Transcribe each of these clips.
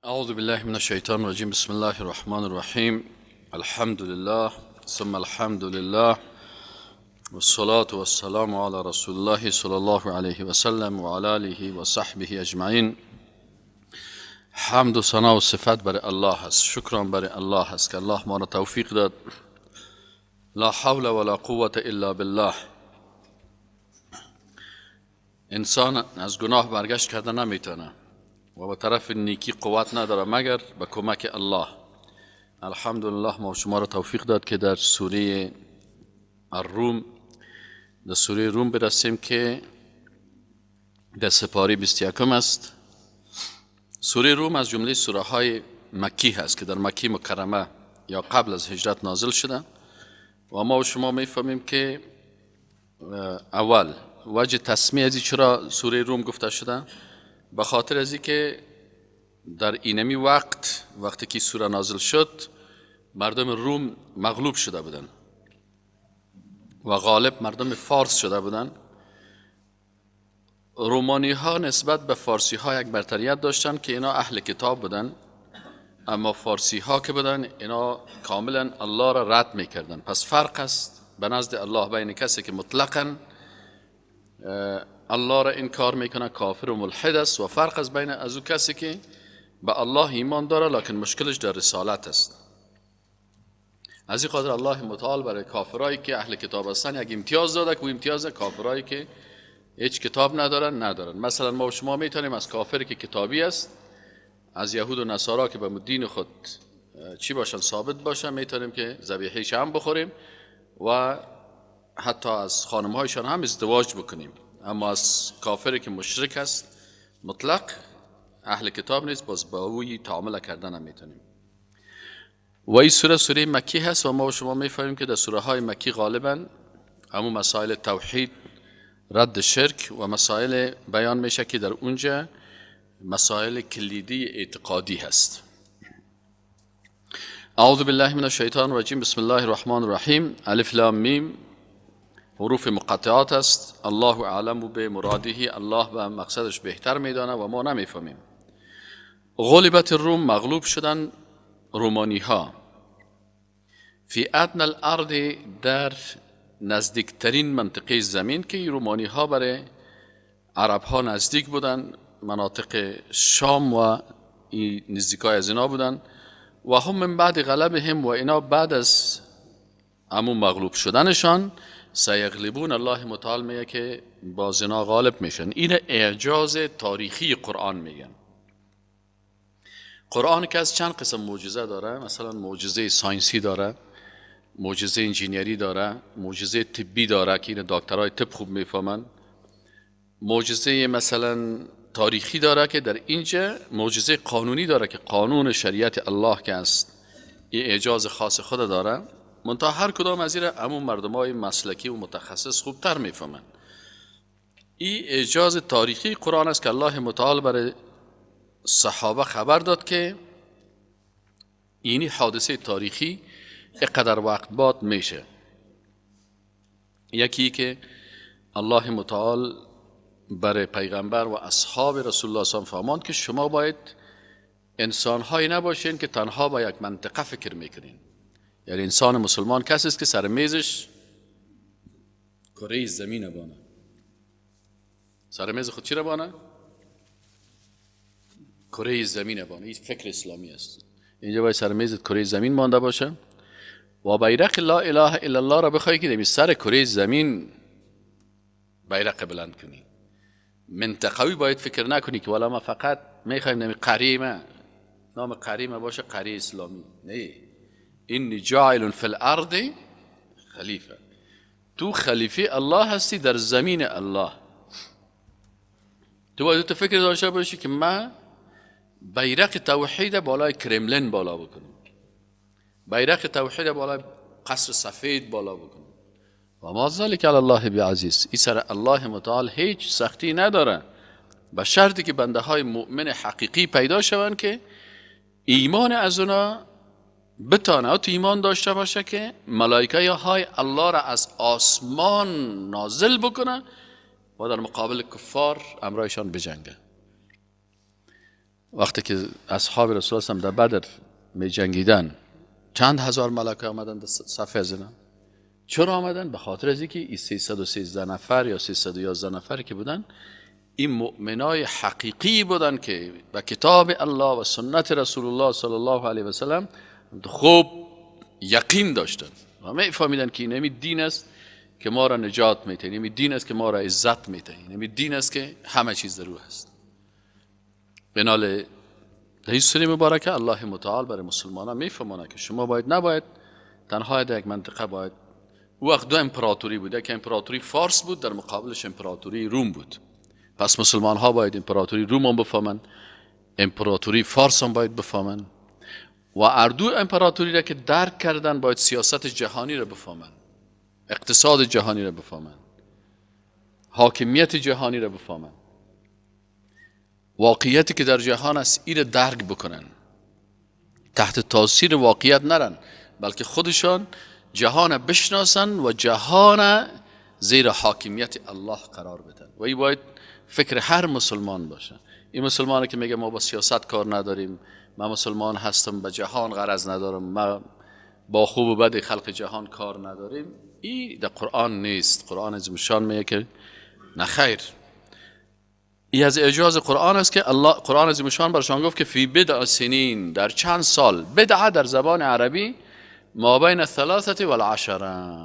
اعوذ بالله من الشیطان الرجیم. بسم الله الرحمن الرحیم. الحمد لله ثم الحمد لله والصلاة والسلام على رسول الله صلی الله علیه و سلم و علی آله و صحبه اجمعین. حمد و ثنا و صفت بر الله است، شکران بر الله است که الله ما را توفیق داد. لا حول ولا قوة الا بالله. انسان از گناه برگشت کرده نمیتونه و به طرف نیکی قوت نداره مگر به کمک الله. الحمدلله ما شما را توفیق داد که در سوره الروم، در سوره روم برسیم که در سپاره 21 است. سوره روم از جمله سوره های مکی هست که در مکی مکرمه یا قبل از هجرت نازل شده و ما و شما میفهمیم که اول وجه تسمیه از چرا سوره روم گفته شده، به خاطر از که در اینمی وقت، وقتی که سوره نازل شد، مردم روم مغلوب شده بودند و غالب مردم فارس شده بودند. رومانی ها نسبت به فارسی ها یک برتریت داشتند که اینا اهل کتاب بودند، اما فارسی ها که بودند اینا کاملا الله را رد میکردند. پس فرق است به نزد الله بین کسی که مطلقاً الله را انکار میکنه، کافر و ملحد است، و فرق از بین از او کسی که به الله ایمان داره لکن مشکلش در رسالت است. از این خاطر الله متعال برای کافرایی که اهل کتاب هستن یک امتیاز داده که او امتیاز کافرایی که هیچ کتاب ندارن. مثلا ما و شما میتونیم از کافری که کتابی است، از یهود و نصارا که به دین خود چی باشن، ثابت باشن، میتونیم که ذبیحه‌ش هم بخوریم و حتی از خانمهایشان هم ازدواج بکنیم. اما از کافری که مشرک است، مطلق اهل کتاب نیست، باز با اوی تعامل کردن هم میتونیم. و این سوره سوره مکی هست و ما و شما میفهمیم که در سوره های مکی غالبا همون مسائل توحید، رد شرک و مسائل بیان میشه که در اونجا مسائل کلیدی اعتقادی هست. اعوذ بالله من الشیطان الرجیم. بسم الله الرحمن الرحیم. الف لام میم، حروف مقطعات است. الله اعلم به مراده، الله به مقصدش بهتر میدانه و ما نمیفهمیم. غلبت الروم، مغلوب شدن رومانی ها. فی ادنى الارض، در نزدیکترین منطقه زمین که رومانی ها برای عرب ها نزدیک بودن، مناطق شام و نزدیکای از اینا بودن. و هم من بعد غلبهم، و اینا بعد از همون مغلوب شدنشان، سیغلبون، الله متعال میگه که باز اینا غالب میشن. این اعجاز تاریخی قرآن میگن. قرآن که از چند قسم معجزه داره، مثلا معجزه ساینسی داره، معجزه انجینیری داره، معجزه طبی داره که این دکترای طب خوب میفهمن، معجزه مثلا تاریخی داره که در اینجا معجزه قانونی داره که قانون شریعت الله که است، این اعجاز خاص خود داره. منتها هر کدام از این همون مردمای مسلکی و متخصص خوبتر میفهمن. این اعجاز تاریخی قرآن است که الله متعال برای صحابه خبر داد که اینی حادثه تاریخی اقدر وقت بعد میشه. یکی که الله متعال برای پیغمبر و اصحاب رسول الله صلی الله علیه و فرماند که شما باید انسانهایی نباشین که تنها با یک منطقه فکر میکنین. یعنی انسان مسلمان کسی است که سر میزش کره زمین بانه. سر میز خود چی را بانه؟ کره زمین بانه. این فکر اسلامی است. اینجا باید سر میز کره زمین مانده باشه و بیرق لا اله الا الله را بخوای که در سر کره زمین بیرق بلند کنی. منطقوی باید فکر نکنی که والا ما فقط میخوایم نمی قریمه، نام قریمه باشه قریه اسلامی. نه، اینی جاعل فی الارض خلیفه، تو خلیفه الله هستی در زمین الله. تو باید تو فکر داشته باشی که ما بیرق توحید بالای کرملین بالا بکنیم، بیرق توحید بالای قصر سفید بالا بکنیم. و ما ذلک علی الله بعزیز. این سر الله متعال هیچ سختی نداره، به شرطی که بنده های مؤمن حقیقی پیدا شوند که ایمان از اونا بتانه تو ایمان داشته باشه که ملائکه های الله را از آسمان نازل بکنه و در مقابل کفار امرایشان بجنگه. وقتی که اصحاب رسول الله در بدر می جنگیدن، چند هزار ملکه آمدن در صف از اینا. چرا آمدن؟ به خاطر از اینکه این 313 نفر یا 311 نفر که بودن، این مؤمنای حقیقی بودن که به کتاب الله و سنت رسول الله صلی الله علیه و سلم خوب یقین داشتن و می فهمیدن که این دین است که ما را نجات میده، این دین است که ما را عزت میده، این دین است که همه چیز در او هست. بنال در این سوره مبارکه الله متعال برای مسلمانان میفهمانه که شما باید نباید تنها در یک منطقه باید. او وقت دو امپراتوری بود، یک امپراتوری فارس بود، در مقابلش امپراتوری روم بود. پس مسلمان ها باید امپراتوری روم هم بفهمن، امپراتوری فارس هم باید بفهمن، و اردو امپراتوری را که درک کردن باید سیاست جهانی را بفهمن، اقتصاد جهانی را بفهمن، حاکمیت جهانی را بفهمن، واقعیتی که در جهان است این را درک بکنن، تحت تاثیر واقعیت نرن، بلکه خودشان جهان بشناسن و جهان زیر حاکمیت الله قرار بدن. و این باید فکر هر مسلمان باشه. این مسلمانی که میگه ما با سیاست کار نداریم، من مسلمان هستم، به جهان غرض ندارم، ما با خوب و بد خلق جهان کار نداریم، این در قرآن نیست. قرآن از مشان میگه که نه خیر، این از اعجاز قرآن است که الله قرآن از مشان برشان گفت که فی بضع سنین، در چند سال. بدعه در زبان عربی ما بین الثلاثه والعشره.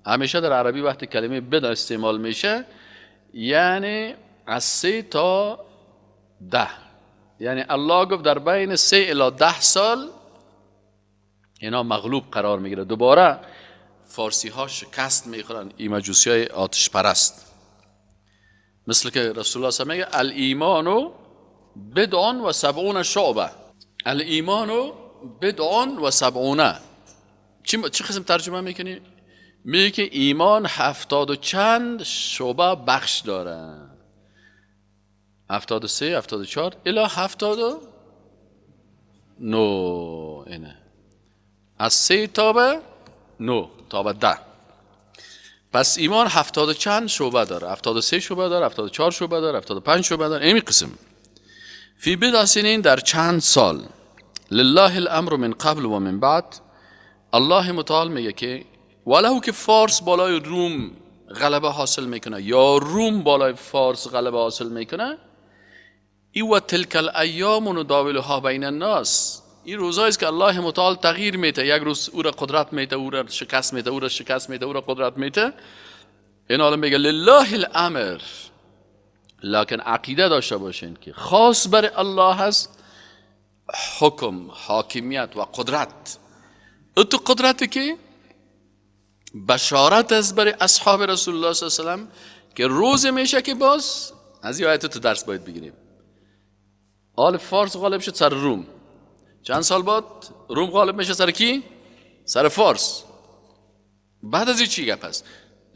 همیشه در عربی وقتی کلمه بدع استعمال میشه یعنی از 3 تا 10، یعنی الله گفت در بین 3 الی 10 سال اینا مغلوب قرار میگیره. دوباره فارسی ها شکست میخورن، این مجوسی های آتش پرست. مثل که رسول الله صلی الله علیه و آله میگه الایمان بضع و سبعون شعبه. الایمان بضع و سبعون چی قسم ترجمه میکنی؟ میگه که ایمان 70 و چند شعبه بخش داره، 73 74 الی 79، اینه از 3 تا به 9 تا به 10. پس ایمان 70 و چند شعبه داره، 73 شعبه داره، 74 شعبه داره، 75 شعبه داره. این قسم فی بضع سنین، در چند سال. لله الامر من قبل و من بعد. الله متعال میگه که ولو که فارس بالای روم غلبه حاصل میکنه یا روم بالای فارس غلبه حاصل میکنه، ای و تلک الایام نداولها بین الناس، این روزایی است که الله متعال تغییر میده، یک روز او را قدرت میده، او را شکست میده، او را شکست میده، او را قدرت میده. این حالا میگه لله الامر، لکن عقیده داشته باشین که خاص بر الله هست حکم، حاکمیت و قدرت. تو قدرتی که بشارت است برای اصحاب رسول الله صلی الله علیه و سلم که روز میشه که باز از این آیت تو درس باید بگیریم. آل فارس غالب شد سر روم، چند سال بعد روم غالب میشه سر کی؟ سر فارس. بعد از این چی گپ است؟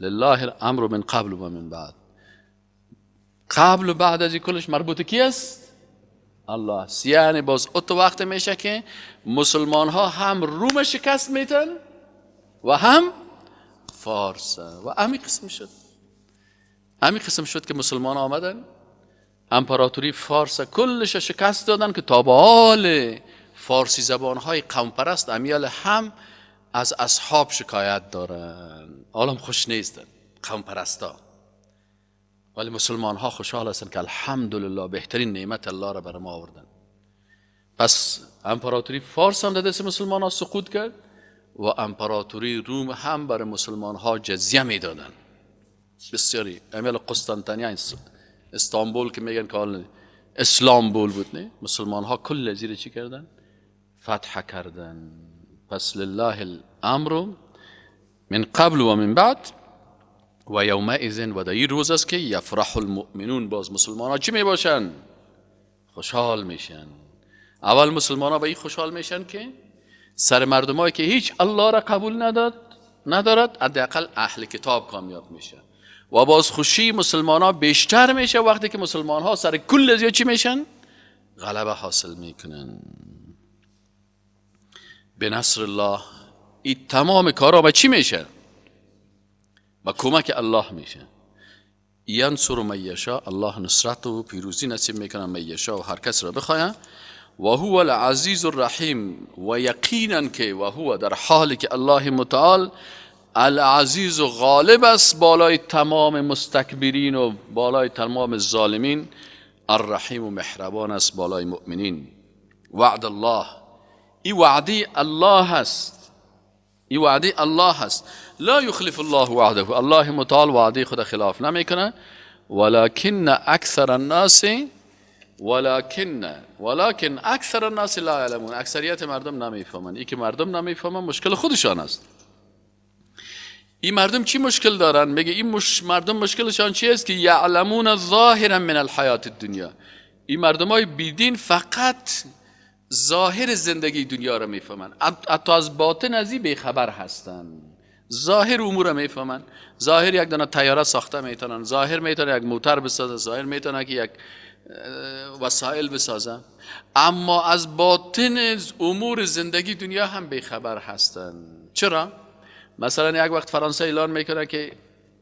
لله الامر من قبل و من بعد. قبل و بعد از این کلش مربوط کی است؟ الله است. یعنی باز اتو وقت میشه که مسلمان ها هم روم شکست میتن و هم فارس. و امی قسم شد، امی قسم شد که مسلمان آمدن امپراتوری فارس کلش شکست دادن که تا به حال فارسی زبان های قوم پرست امیال هم از اصحاب شکایت دارن، عالم خوش نیستن قوم پرستا، ولی مسلمان ها خوشحال هستن که الحمدلله بهترین نعمت الله را بر ما آوردن. پس امپراتوری فارس هم در دست مسلمان ها سقوط کرد و امپراتوری روم هم بر مسلمان ها جزیه میدادن. بسیاری امیال قسطنطنیه، استانبول که میگن که اسلامبول بود، نه مسلمان ها کل زیر چی کردن؟ فتح کردن. پس لله الامر من قبل و من بعد و یومئذ، و در این روز است که یفرح المؤمنون، باز مسلمان ها چی می باشن؟ خوشحال میشن. اول مسلمان ها به این خوشحال میشن که سر مردمایی که هیچ الله را قبول ندارد حداقل اهل کتاب کامیاب میشن. و باز خوشی مسلمان ها بیشتر میشه وقتی که مسلمان ها سر کل از چی میشن؟ غلبه حاصل میکنن. به نصر الله. این تمام کارا به چی میشه؟ با کمک الله میشه. ینصر من یشاء، الله نصرت و پیروزی نصیب میکنه من یشاء و هر کس را بخواه. و هو العزیز الرحیم، و یقینا که و هو در حالی که الله متعال العزیز و غالب است بالای تمام مستکبرین و بالای تمام ظالمین، الرحیم و مهربان است بالای مؤمنین. وعد الله، ای وعدی الله است، ای وعدی الله است. لا یخلف الله وعده، الله متعال وعده خود خلاف نمیکنه. ولكن اکثر الناس، ولكن اکثر الناس لا یعلمون، اکثریت مردم نمیفهمند. ای که مردم نمیفهمند مشکل خودشان است. این مردم چی مشکل دارن؟ میگه این مردم مشکلشان چی است؟ که یعلمون ظاهرا من الحیات الدنیا. این مردم های بیدین فقط ظاهر زندگی دنیا را میفهمن، حتی از باطن از این بیخبر هستن. ظاهر امور را میفهمن، ظاهر یک دانه طیاره ساخته میتونن، ظاهر میتونه یک موتر بسازه، ظاهر میتونه که یک وسایل بسازه، اما از باطن امور زندگی دنیا هم بیخبر هستن. چرا؟ مثلا یک وقت فرانسه اعلان میکنه که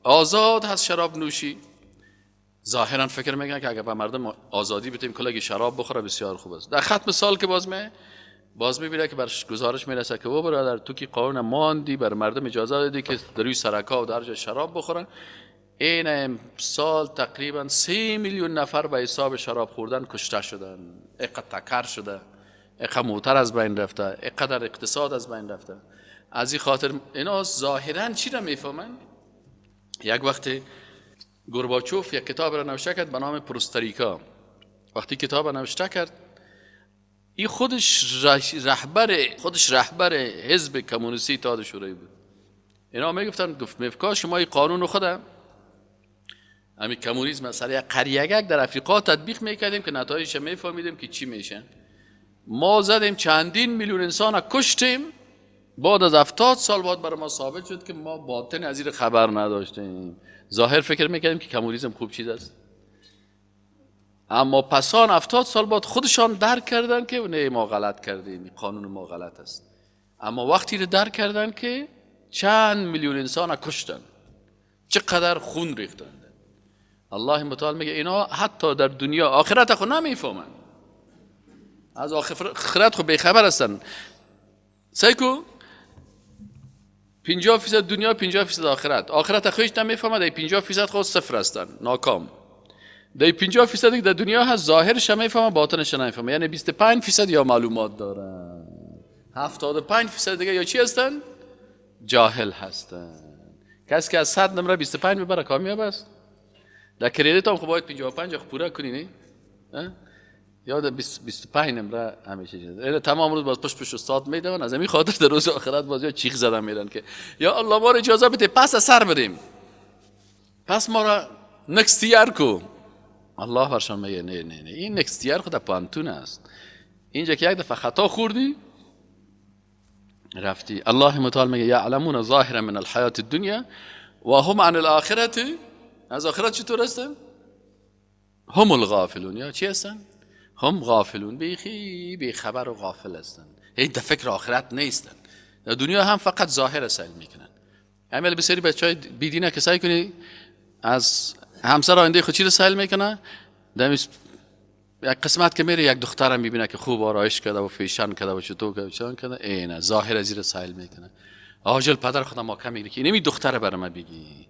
آزاد هست شراب نوشی، ظاهرا فکر میکنه که اگر به مردم آزادی بدیم کلگی شراب بخوره بسیار خوب است. در ختم سال که باز میبینه که برش گزارش میرسه که او برادر تو که قانون ماندی بر مردم اجازه دادی که در روی سرکا و در جای شراب بخورن، این سال تقریبا 3 میلیون نفر به حساب شراب خوردن کشته شدن، اینقدر تکر شده، اینقدر موتر از بین رفته، اینقدر اقتصاد از بین رفته. از این خاطر اینا ظاهرا چی را میفهمن؟ یک وقت گورباچوف یک کتاب را نوشته کرد به نام پروستریکا. وقتی کتاب را نوشته کرد، این خودش رهبر حزب کمونیستی اتحاد شوروی بود. اینا میگفتن، گفت میفکا شما این قانون خودم همین کمونیسم سر یک قریه در افریقا تطبیق میکردیم که نتایجش میفهمیدیم که چی میشه. ما زدیم چندین میلیون انسان کشتیم، بعد از 70 سال بعد برای ما ثابت شد که ما باطن از این خبر نداشتیم. ظاهر فکر میکردیم که کمونیسم خوب چیز است، اما پسان 70 سال بعد خودشان درک کردن که نه ما غلط کردیم، قانون ما غلط است. اما وقتی رو درک کردن که چند میلیون انسان کشتن، چقدر خون ریختن. الله متعال میگه اینا حتی در دنیا آخرت خود نمیفهمن، از آخرت خود بیخبر هستن. سیکو 50% دنیا 50% آخرت، آخرت خودش نمیفهمه، در 50% خود صفر هستن، ناکام. در 50% که در دنیا هست ظاهرش میفهمه باطنش نمیفهمه، یعنی 25% یا معلومات دارن، 75% دیگه یا چی هستن؟ جاهل هستن. کسی که از 100 نمره 25 میبره کامیاب است. در کریدیت هم خب باید 55 خب پوره کنی، نه؟ یا در 25 نمره همیشه چیز. اینا تمام روز باز پشت پشت استاد میدون، از همین خاطر در روز آخرت باز یا چیخ زدن میرن که یا الله ما رو اجازه بده پس از سر بریم، پس ما را next year کو. الله برشان میگه نه نه نه، این next year خود پانتون است. اینجا که یک دفعه خطا خوردی رفتی. الله متعال میگه یعلمون ظاهرا من الحیات الدنیا و هم عن الاخرة، از آخرت چطور هستن؟ هم الغافلون. یا چی هستن؟ هم غافلون، بی خبر و غافل هستن، هیچ در فکر آخرت نیستن. در دنیا هم فقط ظاهر سیل میکنن. عمل بسیاری بچهای بیدینه که سعی کنی از همسر آینده خود چی رو سیل میکنه، یک قسمت که میره یک دختر هم میبینه که خوب آرایش کرده و فیشن کرده و چطور کرده و چطور کرده، اینه ظاهر از زیر سیل میکنه. آجل پدر خودم ما کم میگیره که اینمی دختر برای من بگی.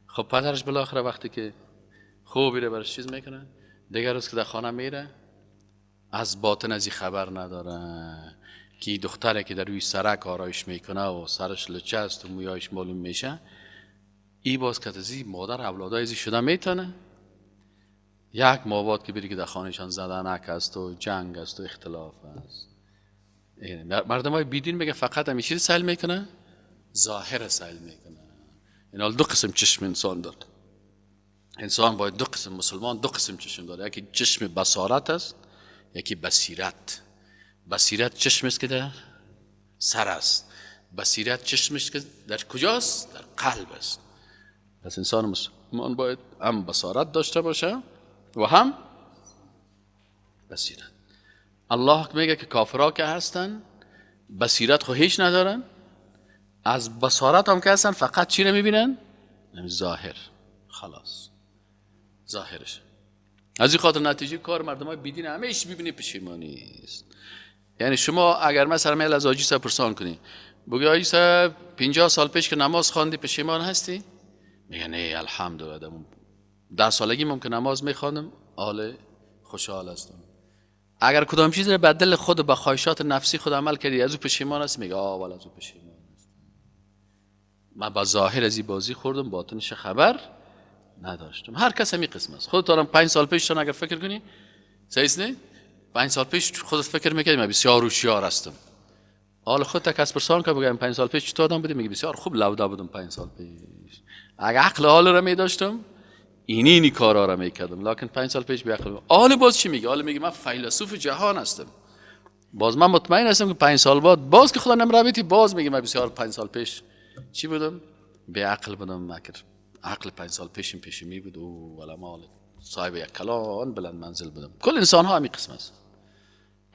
خب پدرش بالاخره وقتی که خوبی رو براش چیز میکنه، دیگر روز که در خانه میره از باطن از این خبر نداره که دختره که در روی سرک آرایش میکنه و سرش لچه است و مویایش معلوم میشه، ای باز که از مادر اولادای ازی شده میتونه. یک ماه بعد که بری که در خانهشان زدنک است و جنگ است و اختلاف است. مردم های بیدین میگه فقط همیشه سیل میکنه، ظاهر سیل میکنه. اینا دو قسم چشم انسان داره. انسان باید دو قسم، مسلمان دو قسم چشم داره، یکی چشم بصارت است، یکی بصیرت. بصیرت چشم است که در سر است، بصیرت چشم است که در کجاست؟ در قلب است. پس انسان مسلمان باید هم بصارت داشته باشه و هم بصیرت. الله میگه که کافرها که هستن بصیرت خو هیچ ندارن، از بصارت هم که هستن فقط چی رو میبینن؟ ظاهر. خلاص. ظاهرش. از این خاطر نتیجه کار مردم های بیدین همیشه ببینی پشیمانی است. یعنی شما اگر مثلا میل از حاجی صاحب پرسان کنی، بگی حاجی صاحب 50 سال پیش که نماز خواندی پشیمان هستی؟ میگه نه الحمدلله، 10 سالگی ممکن نماز میخواندم، حال خوشحال هستم. اگر کدام چیز رو به دل خود و به خواهشات نفسی خود عمل کردی از او پشیمان هست؟ میگه آه والا از او پشیمان هست، من با ظاهر از این بازی خوردم، باطنش خبر نداشتم. هر کس همین قسم است. خودت 5 سال پیش اگر فکر کنی، صحیح نه؟ 5 سال پیش خودت فکر میکردی من بسیار هوشیار هستم. حال خودت کس پرسان که بگم 5 سال پیش چطور آدم بودی؟ میگه بسیار خوب لوده بودم 5 سال پیش. اگر عقل حال را میداشتم اینی کارا را میکردم، لکن 5 سال پیش بی عقل. حال باز چی میگه؟ حال میگه من فیلسوف جهان هستم. باز من مطمئن هستم که 5 سال بعد باز که خدا نمرابیتی باز میگه من بسیار 5 سال پیش چی بودم؟ بی عقل بودم. مکر عقل 5 سال پیشم پیش می بود و ولا مال صاحب یک کلان بلند منزل بودم. کل انسان ها همین قسم است،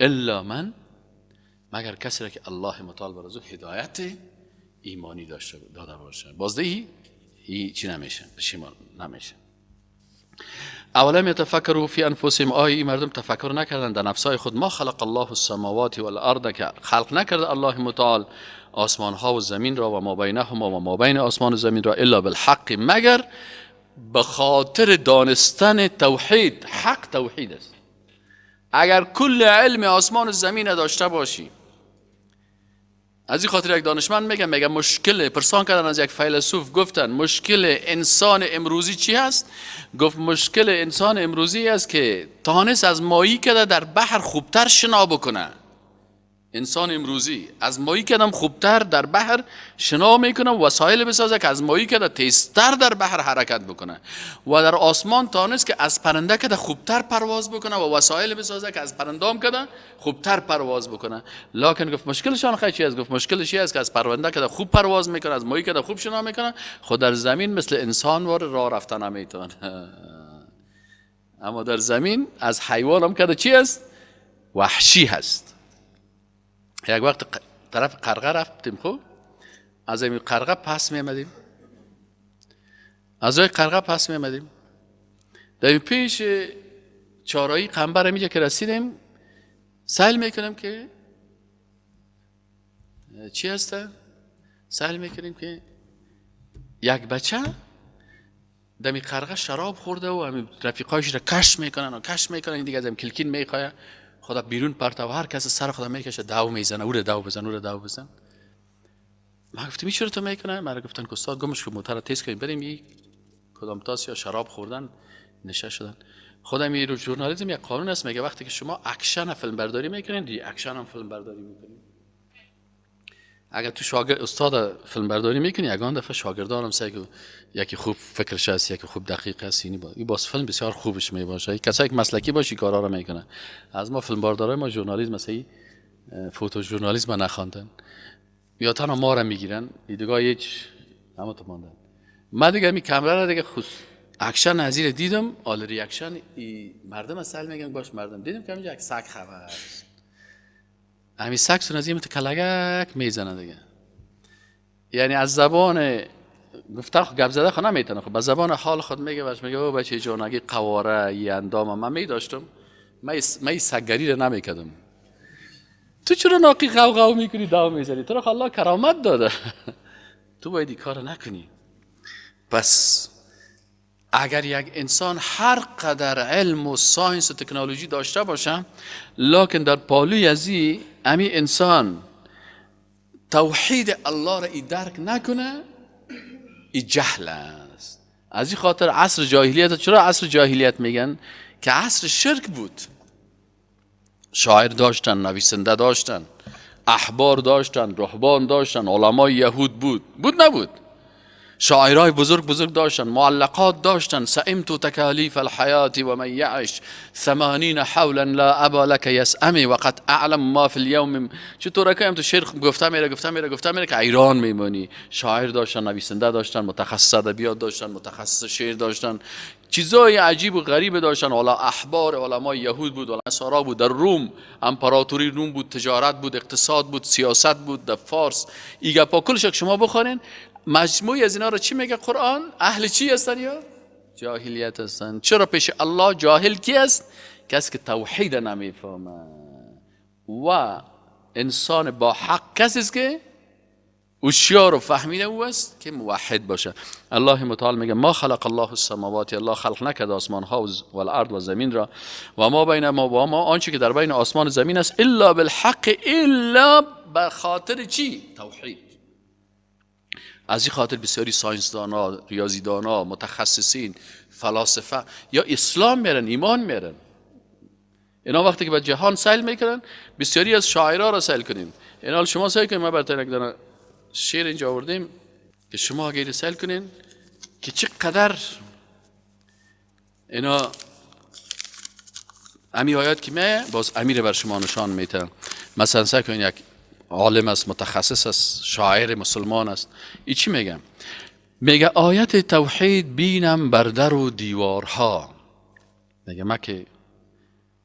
الا من، مگر کسی را که الله متعال بر از او هدایت ایمانی داشته داده باشه. بازدهی چی نمیشه، پشیمان نمیشه. اولم یتفکروا فی انفسهم، آیا این مردم تفکر نکردن در نفسای خود؟ ما خلق الله السماوات والارض، که خلق نکرده الله متعال آسمان ها و زمین را و ما بینهما و ما بین آسمان و زمین را الا بالحق، مگر به خاطر دانستن توحید. حق توحید است. اگر کل علم آسمان و زمین داشته باشی، از این خاطر یک دانشمند میگه مشکل، پرسان کردن از یک فیلسوف، گفتن مشکل انسان امروزی چی هست؟ گفت مشکل انسان امروزی است که تانس از ماهی که در بحر خوبتر شنا بکنه. انسان امروزی از ماهی که خوبتر در بحر شنا میکنه، وسایل بسازه که از ماهی که تیزتر در بحر حرکت بکنه، و در آسمان تانس که از پرنده که خوبتر پرواز بکنه و وسایل بسازه که از پرندام که خوبتر پرواز بکنه. لکن گفت مشکلشان خیلی چی است؟ گفت مشکلش است که از پرنده که خوب پرواز میکنه، از ماهی که خوب شنا میکنه، خود در زمین مثل انسان وار راه رفتن نمیتونه. اما در زمین از حیوان هم که چی است؟ وحشی هست. یک وقت طرف قرغه رفتیم، خب از این قرغه پس میامدیم، از راه قرغه پس میامدیم، در پیش چارایی قنبر میجا که رسیدیم، سیل میکنیم که چی هسته؟ سیل میکنیم که یک بچه دمی قرغه شراب خورده و همین رفیقایش را کش میکنن و کش میکنن، این دیگه از هم کلکین میخواه خدا بیرون پرته و هر کس سر خدا میکشه، داو میزنه، او رو داو بزن، او رو داو بزن. من گفتم چرا تو میکنه؟ من گفتن که استاد گمش که موتر تیز کنیم بریم، این کدام تاس یا شراب خوردن نشه شدن. خودم این رو ژورنالیسم یک قانون است، میگه وقتی که شما اکشن فیلم برداری میکنین، reaction هم فیلم برداری میکنین. اگر تو شاگرد استاد فیلم برداری میکنی، یگان دفعه شاگردانم سعی که یکی خوب فکرش هست، یکی خوب دقیق هست، این باز فیلم بسیار خوبش میباشه. کسایی که مسلکی باشی کارا رو میکنه. از ما فیلم بردارای ما ژورنالیسم مثلا photojournalism نخواندن یا تنها ما رو میگیرن، دیگه هیچ همه تو ماندن. من دیگه می کامرا رو دیگه خص اکشن نظیر دیدم، آل reaction ای مردم اصل میگن باش مردم دیدم که همینجا یک سگ خبر همین سگ سو نزدیک کلگک میزنه دیگه. یعنی از زبان گفتن خب گپ زده خو نمیتونه، خب به زبان حال خود میگه، باش میگه او بچه جانگی قواره ای اندام من میداشتم، من سگری رو نمیکردم، تو چرا ناقی غو غو میکنی داو میزنی، تو رو الله کرامت داده، تو باید این کار نکنی. پس اگر یک انسان هر قدر علم و science و تکنولوژی داشته باشه، لکن در پالوی ازی امی انسان توحید الله را ای درک نکنه، ای جهل است. از این خاطر عصر جاهلیت، چرا عصر جاهلیت میگن؟ که عصر شرک بود. شاعر داشتن، نویسنده داشتن، احبار داشتن، رهبان داشتن، علمای یهود بود، بود نبود، شاعرای بزرگ بزرگ داشتن، معلقات داشتن. سئمت تکالیف الحیات و من یعش 80 حولا لا ابا لک یسأمی وقد اعلم ما فی اليوم. چطور که تو شعر گفته میره گفته میره گفته میره که ایران میمونی. شاعر داشتن، نویسنده داشتن، متخصص ادبیات داشتن، متخصص شعر داشتن، چیزای عجیب و غریب داشتن. حالا احبار علمای یهود بود، علمای نصارا بود، در روم امپراتوری روم بود، تجارت بود، اقتصاد بود، سیاست بود، در فارس. این گپا کلش که شما بخورین، مجموعی از اینا رو چی میگه قرآن؟ اهل چی هستن یا؟ جاهلیت هستند. چرا پیش الله جاهل کی است؟ کسی که توحید نمیفهمه. و انسان با حق کسی است که هوشیار و فهمیده او است که موحد باشه. الله متعال میگه ما خلق الله السماوات، الله خلق نکرد آسمان ها و الارض و زمین را و ما بین ما و ما آنچه که در بین آسمان و زمین است الا بالحق، الا به خاطر چی؟ توحید. از این خاطر بسیاری ساینسدانا، ریاضیدانا، متخصصین، فلاسفه یا اسلام میرن، ایمان میرن. اینا وقتی که به جهان سیل میکنن، بسیاری از شاعرها را سیل کنیم. اینا شما سیل کنیم، ما براتون یک دانه شعر اینجا آوردیم که شما اگه سیل کنین که چقدر اینا امی آیات که میه باز امیر بر شما نشان میته. مثلا سیل کنین یک عالم است، متخصص است، شاعر مسلمان است. ای چی میگه؟ میگه آیت توحید بینم بر در و دیوارها. میگه من که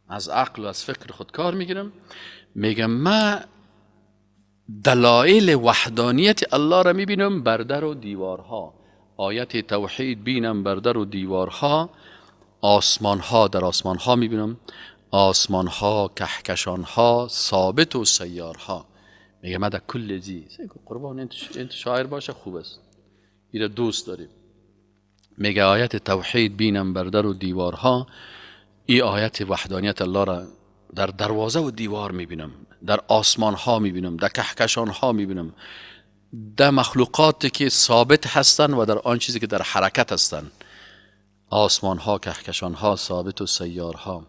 از عقل و از فکر خود کار میگیرم، میگه من دلایل وحدانیت الله را میبینم بر در و دیوارها. آیت توحید بینم بر در و دیوارها، آسمانها، در آسمانها میبینم، آسمانها، کهکشانها، ثابت و سیارها. میگه من در کل زی قربان انت شاعر باشه خوب است، ایره دوست داریم. میگه آیت توحید بینم بر در و دیوارها، ای آیت وحدانیت الله را در دروازه و دیوار میبینم، در آسمان ها میبینم، در کهکشان ها میبینم، در مخلوقاتی که ثابت هستند و در آن چیزی که در حرکت هستند، آسمان ها، کهکشان ها، ثابت و سیارها،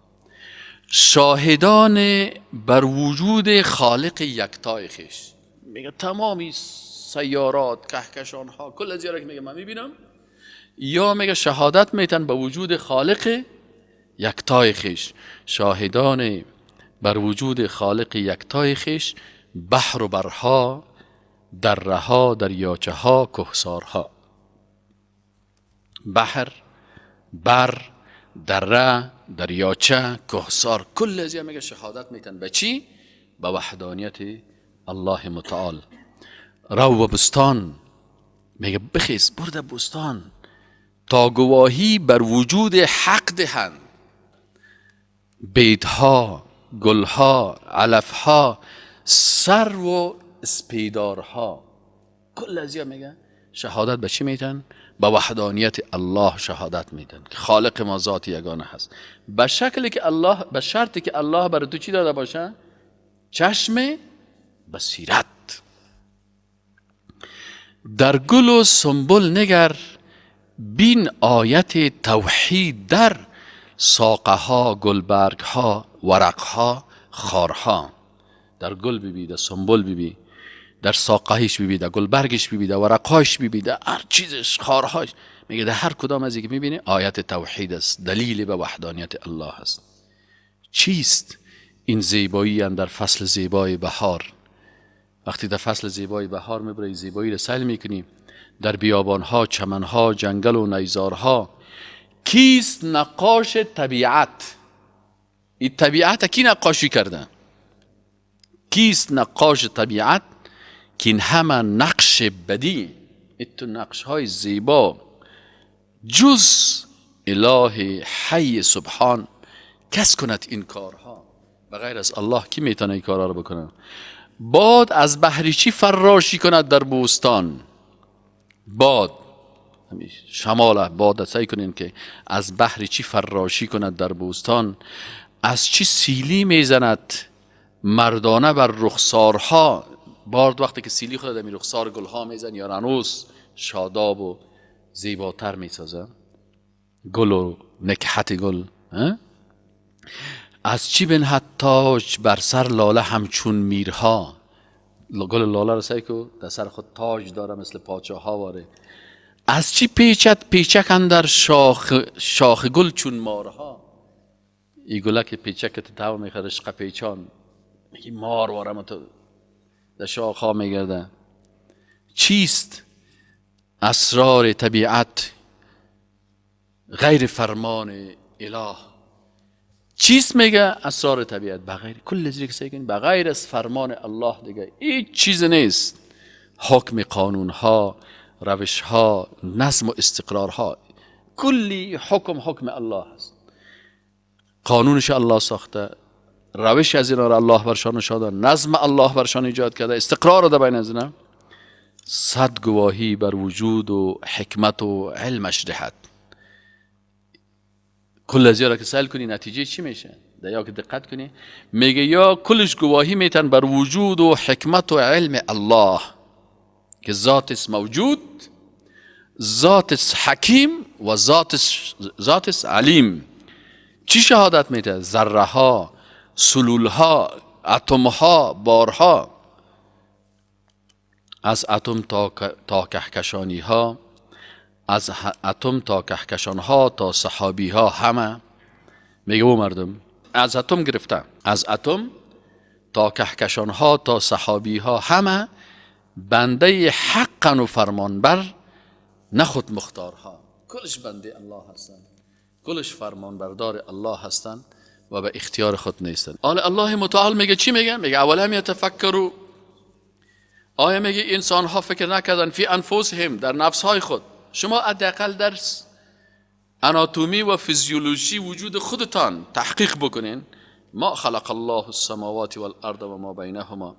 شاهدان بر وجود خالق یکتای خویش. میگه تمامی سیارات، کهکشان ها، کل از که میگه من میبینم، یا میگه شهادت میتن به وجود خالق یکتای خویش. شاهدان بر وجود خالق یکتای خویش، بحر و برها، درها، دریاچه ها، کوهسارها. بحر، بر، دره، دریاچه، کوهسار، کل از میگه شهادت میتن به چی؟ به وحدانیت الله متعال. رو و بستان، میگه بخیز برده بستان تا گواهی بر وجود حق دهند. بیتها، گلها، علفها، سر و اسپیدارها، کل از میگه شهادت به چی میتن؟ به وحدانیت الله شهادت میدن که خالق ما ذات یگانه هست، به شکلی که الله، به شرطی که الله بر تو چی داده باشه؟ چشم بصیرت. در گل و سنبل نگر، بین آیت توحید در ساقه ها، گلبرگ ها، ورق ها، خارها. در گل ببی، در سنبل ببی، در ساقهش ببی، در گلبرگش ببی، در ورقهاش ببی، در هر چیزش، خارهاش. میگه در هر کدام از اینکه میبینی آیت توحید است، دلیل به وحدانیت الله است. چیست این زیبایی در فصل زیبای بهار؟ وقتی در فصل زیبای بهار میبری زیبایی را سیل میکنی، در بیابانها، چمنها، جنگل و نیزارها. کیست نقاش طبیعت؟ این طبیعت کی نقاشی کرده؟ کیست نقاش طبیعت که این همه نقش بدی، این نقش های زیبا، جز اله حی سبحان کس کند این کارها؟ بغیر از الله کی میتونه این کارها رو بکنه؟ باد از بحری چی فراشی کند در بوستان؟ باد شمال، باد سعی کنین که از بحری چی فراشی کند در بوستان، از چی سیلی میزند مردانه بر رخسارها. باد وقتی که سیلی خود در رخسار گلها میزن یا رنوس شاداب و زیباتر میسازه گل و نکحت گل. از چی بنهد تاج بر سر لاله همچون میرها؟ گل لاله رو سعی کو در سر خود تاج داره مثل پاچه ها واره. از چی پیچد پیچک اندر شاخ گل چون مارها؟ ای گله که پیچک تو میخوره شقه پیچان، میگی مار وارم تو در شاخ ها میگرده. چیست اسرار طبیعت غیر فرمان اله؟ چیست میگه اسرار طبیعت؟ بغیر کل چیزی که سعی بغیر از فرمان الله دیگه هیچ چیز نیست. حکم قانون ها، روش ها، نظم و استقرار ها، کلی حکم حکم الله است، قانونش الله ساخته، روش از اینا را الله برشان نشاده، نظم الله برشان ایجاد کرده، استقرار در بین از اینا. 100 گواهی بر وجود و حکمت و علمش دهد. کل از را که سأل کنی نتیجه چی میشه؟ در یا که دقت کنی میگه یا کلش گواهی میتن بر وجود و حکمت و علم الله که ذات موجود، ذات حکیم و ذات علیم. چی شهادت میده؟ ذره ها، سلول ها، اتم ها، بارها، از اتم تا کهکشانی ها، از اتم تا کهکشان ها تا سحابی ها، همه میگه او مردم از اتم گرفته، از اتم تا کهکشان ها تا سحابی ها، همه بنده حقا و فرمانبر، نه خود مختارها. کلش بنده الله هستند، کلش فرمانبردار الله هستند و به اختیار خود نیستند. آل الله متعال میگه چی میگه؟ میگه اولم یتفکروا، آیا میگه انسان ها فکر نکردن فی انفسهم، در نفس های خود. شما حداقل در اناتومی و فیزیولوژی وجود خودتان تحقیق بکنین. ما خلق الله السماوات والارض و ما بینهما،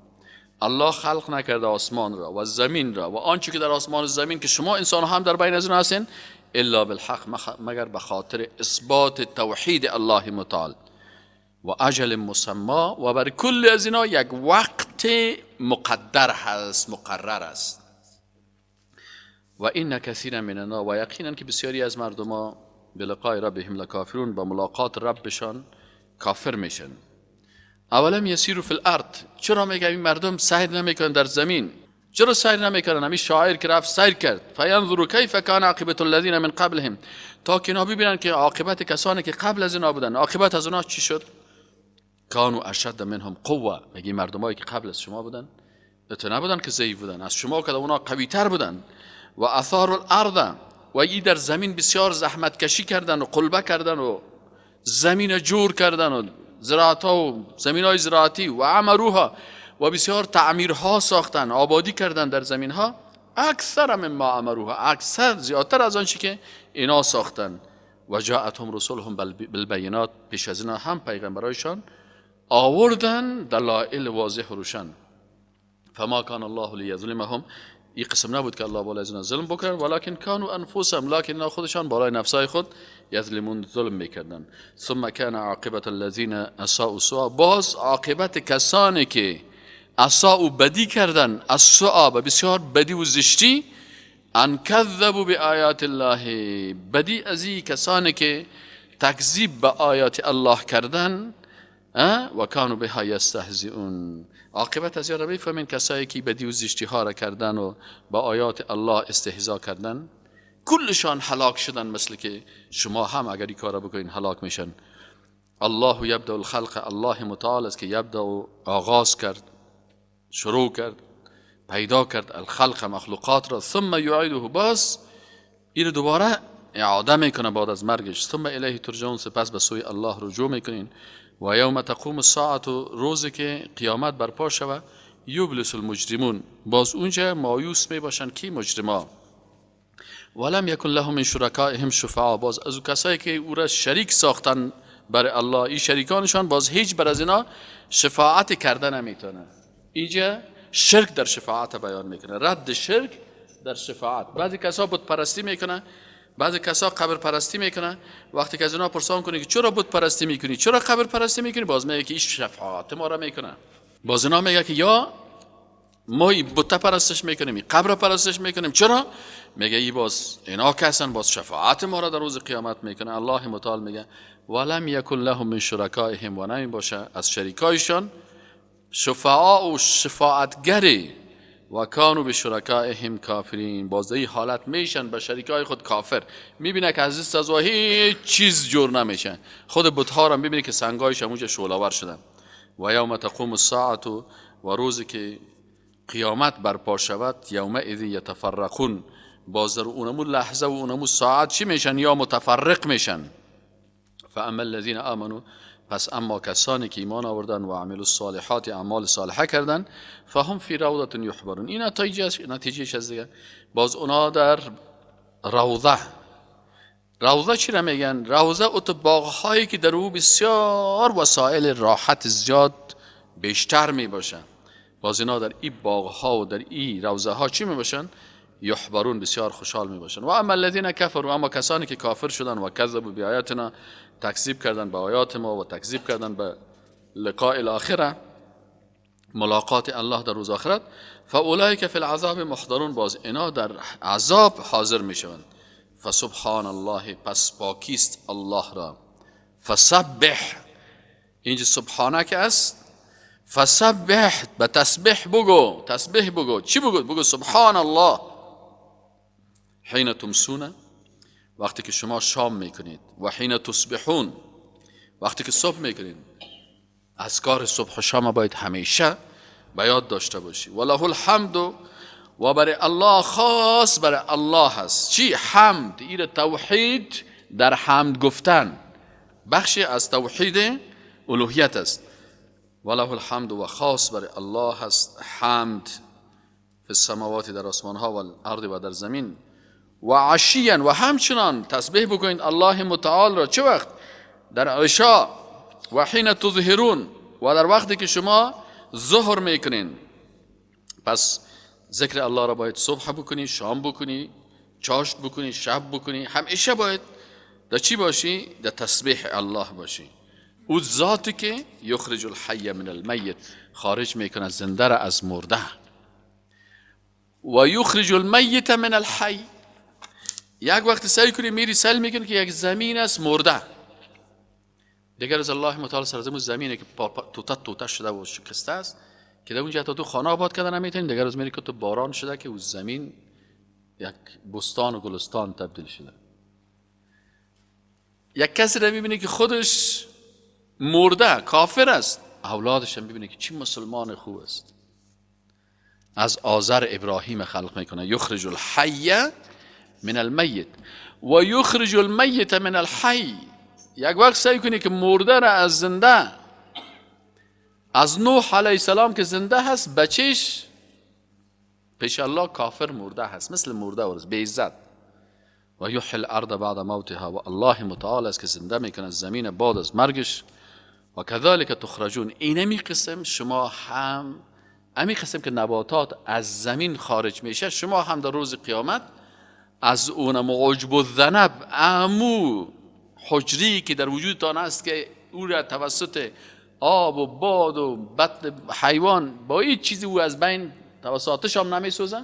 الله خلق نکرده آسمان را و زمین را و آنچه که در آسمان و زمین که شما انسان هم در بین از اون هستین، الا بالحق، مگر به خاطر اثبات توحید الله متعال و اجل مسما، و بر کل از اینا یک وقت مقدر هست، مقرر است. و این کثیر من الناس، و یقینا که بسیاری از مردم ها بلقای ربهم لکافرون، با ملاقات ربشان کافر میشن. اولم یسیروا فی الارض، چرا میگه این مردم سیر نمیکنن در زمین؟ چرا سیر نمیکنن؟ همین شاعر که رفت سیر کرد، فینظروا کیف کان عاقبة الذین من قبلهم، تا که اینا ببینن که عاقبت کسانی که قبل از اینا بودن، عاقبت از اینا چی شد؟ کانوا اشد منهم قوه، میگه مردمایی که قبل از شما بودن اتو نبودن که ضعیف بودن، از شما که اونا قوی تر بودن. و اثار الارض، و ای در زمین بسیار زحمت کشی کردن و قلبه کردن و زمین جور کردن و زراعت ها و زمین های زراعتی و عمروها، و بسیار تعمیرها ساختن، آبادی کردن در زمین ها. اکثر مما عمروها، اکثر زیادتر از آنچه که اینا ساختن. و جاءتهم رسولهم بالبینات، پیش از اینا هم پیغمبرایشان آوردن دلائل واضح و روشن. فما کان الله لیظلمهم، این قسم نبود که الله بالای از اینا ظلم بکنن، ولکن کانوا انفسهم، لکن اینا خودشان بالای نفسای خود یظلمون، ظلم میکردن. ثم کان عاقبت الذین اساءوا سوء، باز عاقبت کسانی که اساءوا بدی کردن، السوء بسیار بدی و زشتی، ان کذبوا بآیات الله، بدی از این کسانی که تکذیب به آیات الله کردن، و کانوا بها یستهزئون. عاقبت از یارا بفهمین کسایی که بدی و زشتی ها را کردن و با آیات الله استهزا کردن، کلشان هلاک شدن، مثل که شما هم اگر این کارا بکنین هلاک میشن. الله یبدأ الخلق، الله متعال است که یبدأ آغاز کرد، شروع کرد، پیدا کرد الخلق مخلوقات را، ثم یعیده، باز این دوباره اعاده میکنه بعد از مرگش، ثم الیه ترجعون، سپس به سوی الله رجوع میکنین. و یوم تقوم الساعة، روزی که قیامت برپا شود، یبلس المجرمون، باز اونجا مایوس می باشن کی؟ مجرما. ولم یکن لهم من شرکائهم شفعا، باز از او کسایی که او را شریک ساختن بر الله، این شریکانشان باز هیچ بر از اینا شفاعت کرده نمیتونه. اینجا شرک در شفاعت بیان میکنه، رد شرک در شفاعت. بعضی کسا بت پرستی میکنه، بعضی کسا قبر پرستی میکنه. وقتی که از اینا پرسان کنی که چرا بت پرستی میکنی، چرا قبر پرستی میکنی، باز میگه که این شفاعت ما را میکنه. باز اینا میگه که یا ما بت پرستش میکنیم، قبر پرستش میکنیم، چرا؟ میگه ای باز اینا کسن باز شفاعت ما را در روز قیامت میکنه. الله متعال میگه ولم یکن لهم من شرکائهم، و نمی باشه از شریکایشان شفعاء و شفاعتگری، و کانوا بشرکائهم کافرین، باز در این حالت میشن به شریکای خود کافر. میبینه که از دست از هیچ چیز جور نمیشن، خود بتها را میبینه که سنگایش همونجا شعله‌ور شدن. و یوم تقوم الساعة، و روزی که قیامت برپا شود، یومئذ یتفرقون، باز در اونمو لحظه و اونمو ساعت چی میشن؟ یا متفرق میشن. فاما الذین آمنوا، پس اما کسانی که ایمان آوردن و عملوا الصالحات، اعمال صالحه کردن، فهم فی روضة یحبرون، این نتیجهش از دیگه. باز اونا در روضه، روضه چی را میگن؟ روضه اوت باغهایی که در او بسیار وسایل راحت زیاد بیشتر می باشن. باز اینا در این باغها و در این روضه ها چی می باشن؟ یحبرون، بسیار خوشحال می باشن. و اما الذین کفروا، اما کسانی که کافر شدن و کذبوا بیایاتنا، تکذیب کردن به آیات ما و تکذیب کردن به لقاء الاخره، ملاقات الله در روز آخرت، فاولئک فی العذاب محضرون، باز اینا در عذاب حاضر می شوند. فسبحان الله، پس پاکیست الله را. فسبح، اینجا سبحانه که است، فسبح، به تسبیح بگو، تسبیح بگو، چی بگو؟ بگو سبحان الله. حین تمسون، وقتی که شما شام میکنید، و حین تصبحون، وقتی که صبح میکنید. اذکار صبح و شام باید همیشه به یاد داشته باشی. و له الحمد، و برای الله خاص، برای الله هست چی؟ حمد. این توحید در حمد گفتن بخشی از توحید الوهیت است. و له الحمد، و خاص برای الله هست حمد، فی السماوات، در آسمان ها، و الارض، و در زمین. و عشیا، و همچنان تسبیح بکنید الله متعال را. چه وقت؟ در عشاء. و حین تظهرون، و در وقتی که شما ظهر میکنین. پس ذکر الله را باید صبح بکنی، شام بکنی، چاشت بکنی، شب بکنی، همیشه باید در چی باشی؟ در تسبیح الله باشی. او ذاتی که یخرج الحی من المیت، خارج میکنه زنده را از مرده، و یخرج المیت من الحی. یک وقت سعی کنی میری سیل میکنی که یک زمین است مرده، دیگر از الله متعال سر زمین زمینه که توته توته شده و شکسته است که در اونجا تا تو خانه آباد کردن نمیتونی، دیگر از میری که تو باران شده که او زمین یک بستان و گلستان تبدیل شده. یک کسی را میبینی که خودش مرده، کافر است، اولادش هم میبینی که چی مسلمان خوب است. از آذر ابراهیم خلق میکنه، یخرج الحی من المیت و یخرج المیت من الحی. یک وقت سعی کنی که مرده را از زنده، از نوح علیه السلام که زنده هست، بچهش پیش الله کافر مرده هست، مثل مرده ورز بی عزت. و یحیی الارض بعد موتها، و الله متعال است که زنده میکنه زمین بعد از مرگش. و کذالک تخرجون، اینمی قسم شما هم، امی قسم که نباتات از زمین خارج میشه، شما هم در روز قیامت از اون معجب الذنب، امو حجری که در وجودتان است که او را توسط آب و باد و بطن حیوان با هیچ چیزی او از بین توسط آتش هم نمیسوزه،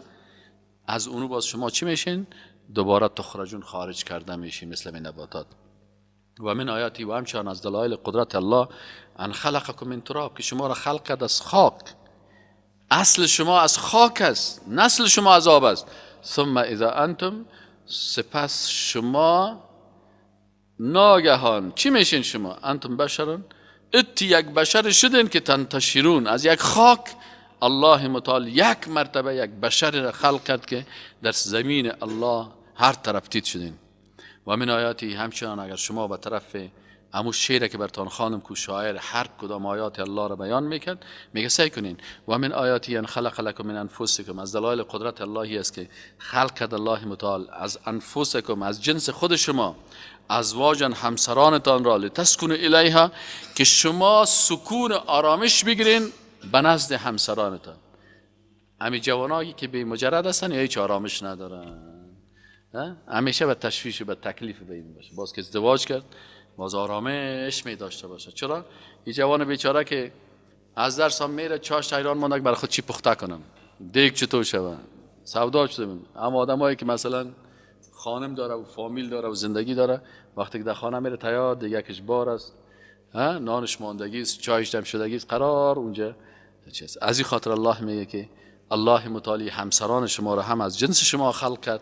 از اونو باز شما چی میشین؟ دوباره تخرجون، خارج کرده میشین مثل این نباتات. و من آیاتی، و همچنان از دلایل قدرت الله، ان خلقکم من تراب، که شما را خلق کرد از خاک. اصل شما از خاک است، نسل شما از آب است. ثم اذا انتم، سپس شما ناگهان چی میشین؟ شما انتم بشرون، اتی یک بشر شدین که تنتشرون. از یک خاک الله متعال یک مرتبه یک بشر را خلق کرد که در زمین الله هر طرف تیت شدین. و من آیاتی، همچنان اگر شما به طرف امو شعر که برتان خانم کو شاعر هر کدام آیات الله را بیان میکرد، میگه سعی کنین. و من آیاتی ان خلق لکم من انفسکم، از دلایل قدرت اللهی است که خلق کرد الله متعال از انفسکم، از جنس خود شما، ازواجا، همسرانتان را، لتسکنوا الیها، که شما سکون آرامش بگیرین به نزد همسرانتان. امی جوانایی که به مجرد هستن یا هیچ آرامش ندارن، همیشه به تشویش و به تکلیف به این باشه. باز که ازدواج کرد باز آرامش می داشته باشه. چرا؟ این جوان بیچاره که از درس هم میره چاش حیران مانده برای خود چی پخته کنم، دیگ چطور شوه، سودا چطور. اما آدمایی که مثلا خانم داره و فامیل داره و زندگی داره، وقتی که در خانه میره تیار دیگه کش بار است، نانش ماندگی است، چایش دم شدگی است، قرار اونجا چیز. از این خاطر الله میگه که الله متعالی همسران شما را هم از جنس شما خلق کرد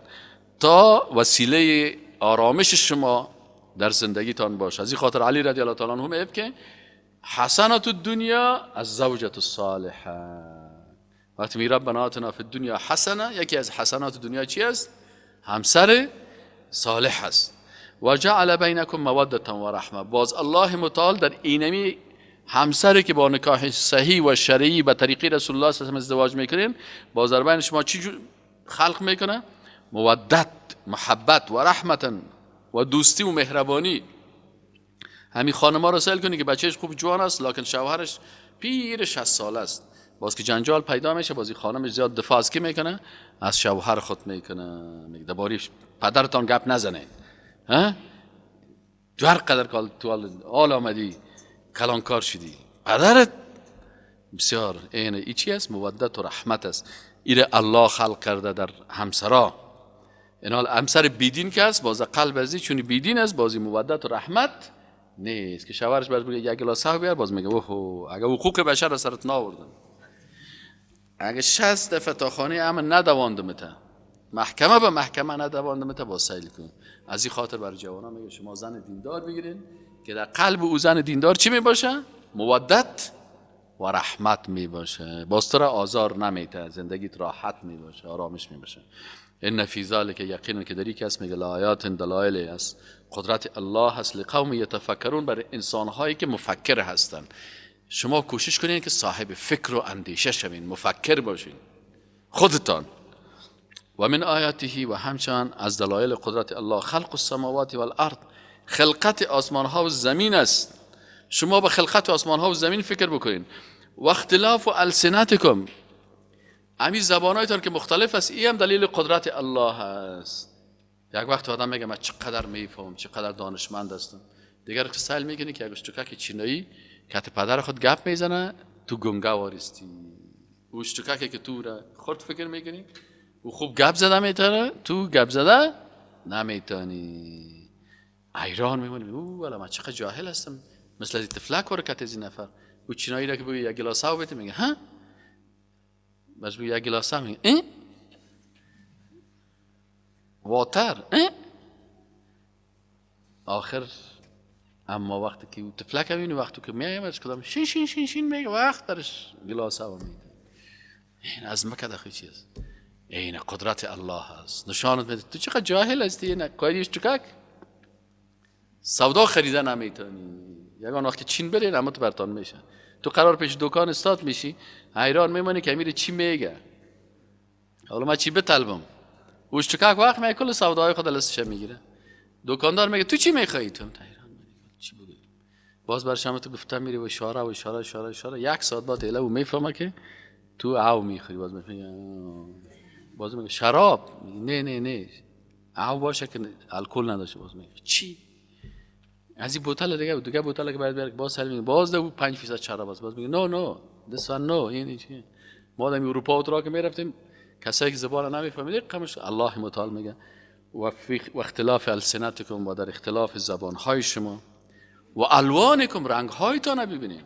تا وسیله آرامش شما در زندگیتان باشه. از این خاطر علی رضی الله تعالی عنه میگه که حسنات الدنیا الزوجة الصالحه. وقتی میگه ربنا آتنا فی الدنیا حسنه، یکی از حسنات دنیا چی است؟ همسر صالح است. و جعل بینکم موده و رحمه. باز الله متعال در اینمی همسری که با نکاح صحیح و شرعی به طریقی رسول الله صلی الله علیه و ازدواج میکنین، باز در بین شما چی خلق میکنه؟ مودت، محبت و رحمتا. و دوستی و مهربانی. همین خانم‌ها رو سیل کنی که بچهش خوب جوان است لکن شوهرش پیر 60 ساله است، باز که جنجال پیدا میشه، بازی خانمش زیاد دفاع از کی میکنه؟ از شوهر خود میکنه. میگه درباره پدرتان گپ نزنه، ها؟ تو هر قدر کال تو آل آمدی کلانکار شدی، پدرت بسیار اینه. ای چی است؟ مودت و رحمت است. ایره الله خلق کرده در همسرا. این حال همسر بیدین که است باز قلب ازی چون بیدین است بازی مودت و رحمت نیست که شوهرش باز بگه یک گلاس آب بیار، باز میگه اوه اگه حقوق بشر را سرت نآوردم، اگه 60 دفعه تا خانه امن ندواندمت، محکمه به محکمه ندواندمت، باز سیل کن. از این خاطر برای جوانان میگه شما زن دیندار بگیرین که در قلب او زن دیندار چی میباشه؟ مودت و رحمت میباشه، باز تو را آزار نمیته، زندگیت راحت میباشه، آرامش میباشه. ان فی ذلک یقینا که در این کس میگه لآیات دلایل است قدرت الله هست لقوم یتفکرون، برای انسانهایی که مفکر هستند. شما کوشش کنین که صاحب فکر و اندیشه شوین، مفکر باشین خودتان. و من آیاته، و همچنان از دلایل قدرت الله خلق السماوات والارض، خلقت آسمان ها و زمین است. شما به خلقت آسمان ها و زمین فکر بکنین. و اختلاف السنتکم، همین زبانهایتان که مختلف است، این هم دلیل قدرت الله است. یک وقت آدم میگه من چقدر میفهمم، چقدر دانشمند هستم، دیگر که سیل میکنی که یک اشتکاک چینایی که پدر خود گپ میزنه تو گنگا وارستی، او اشتکاکی که تو را خود فکر میکنی او خوب گپ زده میتونه، تو گپ زده نمیتونی، حیران میمونی او والا من چقدر جاهل هستم، مثل از طفلک ورکت از این نفر. او چینایی را که بگی یک گلاس آب بده میگه ها، باز بگی یک گلاس آب میگه اه واتر اه آخر. اما وقتی که طفلک میبینی، وقتی که میایم ازش کدام شین شین شین شین میگه، وقت درش گلاس آب میده. این از مکه دخی چی است؟ این قدرت الله است، نشانت میده تو چقدر جاهل هستی، نه قایدیش چکک سودا خریده نمیتونی. یگان وقت که چین بری اما تو برتان میشه، تو قرار پیش دکان استاد میشی، حیران میمونی که امیر چی میگه، حالا من چی بطلبم؟ اوش چکک وقت میگه کل سوداهای خود دستش میگیره. دکاندار میگه تو چی میخوایی؟ تو حیران میمونی چی بگی. باز برشم تو گفتم میری و اشاره و اشاره اشاره اشاره، یک ساعت بعد اله او میفهمه که تو او میخوری. باز میگه، باز میگه شراب، نه نه نه او باشه که الکل نداشته. باز میگه چی؟ از این بوتل دیگه دیگه بوتل که باید بیاره، باز سر میگه باز ده 5% شراب است. باز میگه no no this one no. این چی؟ ما در اروپا و ترا که میرفتیم کسایی که زبان نمیفهمیدن قمش. الله متعال میگه و فی و اختلاف السنتکم، و در اختلاف زبانهای شما، و الوانکم، رنگهایتان ببینید.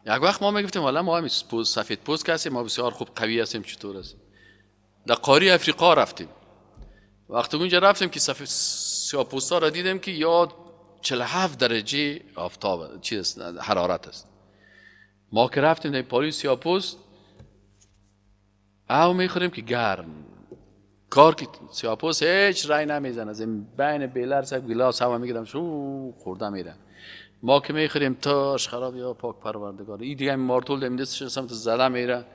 یک وقت ما میگفتیم والا ما هم سفید پوست هستیم، ما بسیار خوب قوی هستیم، چطور هستیم. در قاره افریقا رفتیم، وقتی اونجا رفتیم که سفید سیاه پوستا را دیدیم که یا 47 درجه آفتاب چیز حرارت است. ما که رفتیم در پاریس سیاه پوست او میخوریم که گرم کار که سیاه پوست هیچ رای نمیزنه، از این بین بیلر سب گلاس هوا میگیرم شو خورده میره. ما که میخوریم تاش خراب یا پاک پروردگار، این دیگه مارتول دیم دستش سمت زده میره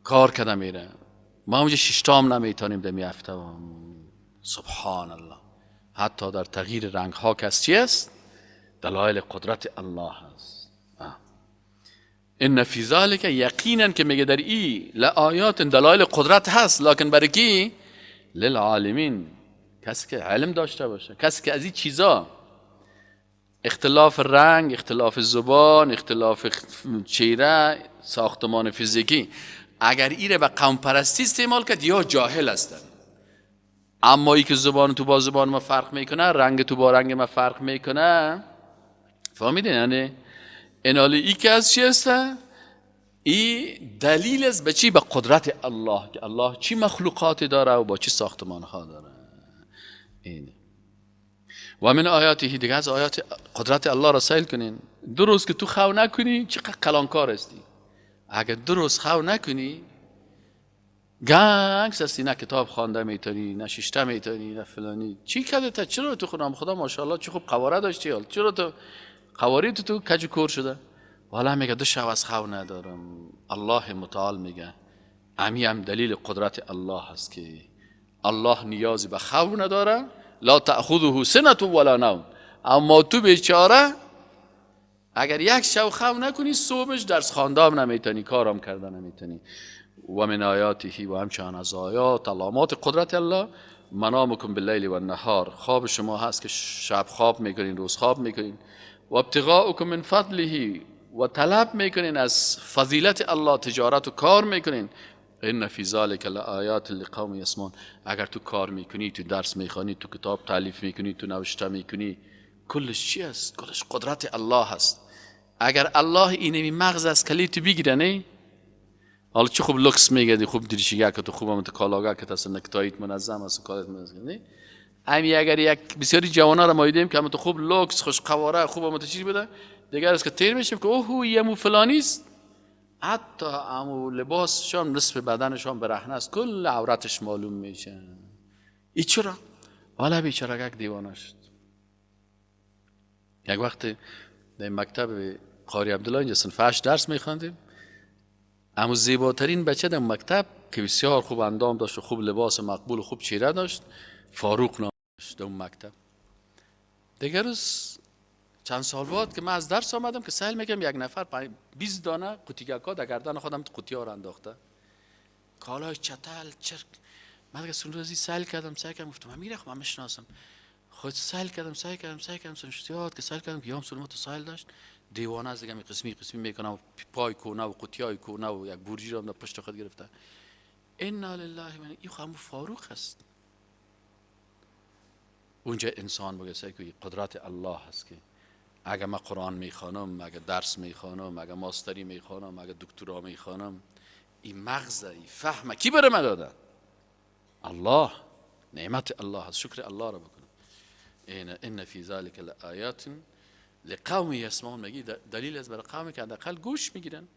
کار کده میره. ما اونجا ششتام نمیتونیم دمی هفته. سبحان الله، حتی در تغییر رنگ ها کس چی است؟ دلایل قدرت الله است. ان فی ذلک، یقینا که میگه در ای لآیات دلایل قدرت هست، لکن برای کی؟ للعالمین، کسی که علم داشته باشه، کسی که از این چیزا اختلاف رنگ، اختلاف زبان، اختلاف چهره، ساختمان فیزیکی، اگر ایره به قوم پرستی استعمال کرد یا جاهل هستن. اما ای که زبان تو با زبان ما فرق میکنه، رنگ تو با رنگ ما فرق میکنه، فهمیدین؟ یعنی انالی ای که از چی هست؟ ای دلیل است به چی؟ به قدرت الله، که الله چی مخلوقاتی داره و با چی ساختمان ها داره. این و من آیاته، دیگه از آیات قدرت الله را سیل کنین. دو روز که تو خو نکنی چقدر کلانکار هستی. اگر دو روز خو نکنی گنگ هستی، نه کتاب خوانده میتونی، نه ششته میتونی، نه فلانی چی کرده تا چرا تو خودم خدا ماشاءالله چه خوب قواره داشتی، حال چرا تو قواری تو کج کور شده؟ والا میگه دو شب از خو ندارم. الله متعال میگه امی هم دلیل قدرت الله هست که الله نیازی به خو نداره، لا تأخذه سنة ولا نوم. اما تو بیچاره اگر یک شب خواب نکنی صبحش درس خواندم نمیتونی، کارم کردن نمیتونی. و من آیاته، و همچنان از آیات علامات قدرت الله، منامکم باللیل و النهار، خواب شما هست که شب خواب میکنین، روز خواب میکنین. و ابتغاؤکم من فضله، و طلب میکنین از فضیلت الله، تجارت و کار میکنین. ان فی ذلک لآیات لقوم یسمعون. اگر تو کار میکنی، تو درس میخوانی، تو کتاب تالیف میکنی، تو نوشته میکنی، کلش چی است؟ کلش قدرت الله هست. اگر الله اینمی مغز از کلی تو بگیره، نه حالا چه خوب لکس میگردی، خوب دریشیگه که تو خوب هم تو کالاگه که تو نکتاییت منظم است و کارت منظم، نه امی اگر یک بسیاری جوانا را ما دیدیم که هم تو خوب لکس خوش قواره خوب هم تو چیز بوده، دیگر است که تیر میشیم که اوه یمو فلانی است، حتی امو لباسشان نصف بدنشان برهنه است، کل عورتش معلوم میشه. ای چرا؟ والا بیچاره یک دیوانه شد. یک وقت در مکتب قاری عبدالله اینجا صنف 8 درس میخواندیم، اما زیباترین بچه در مکتب که بسیار خوب اندام داشت و خوب لباس مقبول و خوب چهره داشت، فاروق نام داشت در اون مکتب. دیگر روز چند سال بعد که من از درس آمدم که سهل میگم یک نفر 20 دانه قوطیگکا در گردن خودم قوطی ها را انداخته، کالای چتل چرک. من دیگه سون روزی سهل کردم، سعی کردم، گفتم من میره خب من میشناسم خود. سهل کردم، سعی کردم، سعی کردم، سن یاد که سهل کردم که یام سلمات سهل داشت دیوانه از دیگه می قسمی قسمی میکنم، پای کونه و قوطیای کونه و یک بورجی را پشت خود گرفته. انا لله و این خب فاروق است. اونجا انسان بگه سعی که قدرت الله هست که اگر من قرآن میخوانم، اگر درس میخوانم، اگر ماستری میخوانم، اگر دکترا میخوانم، این مغز، این فهم کی برای من داده؟ الله. نعمت الله هست، شکر الله را بکنم. ان فی ذلک لآیات لقوم یسمعون. میگی دلیل از برای قومی که حداقل گوش میگیرن.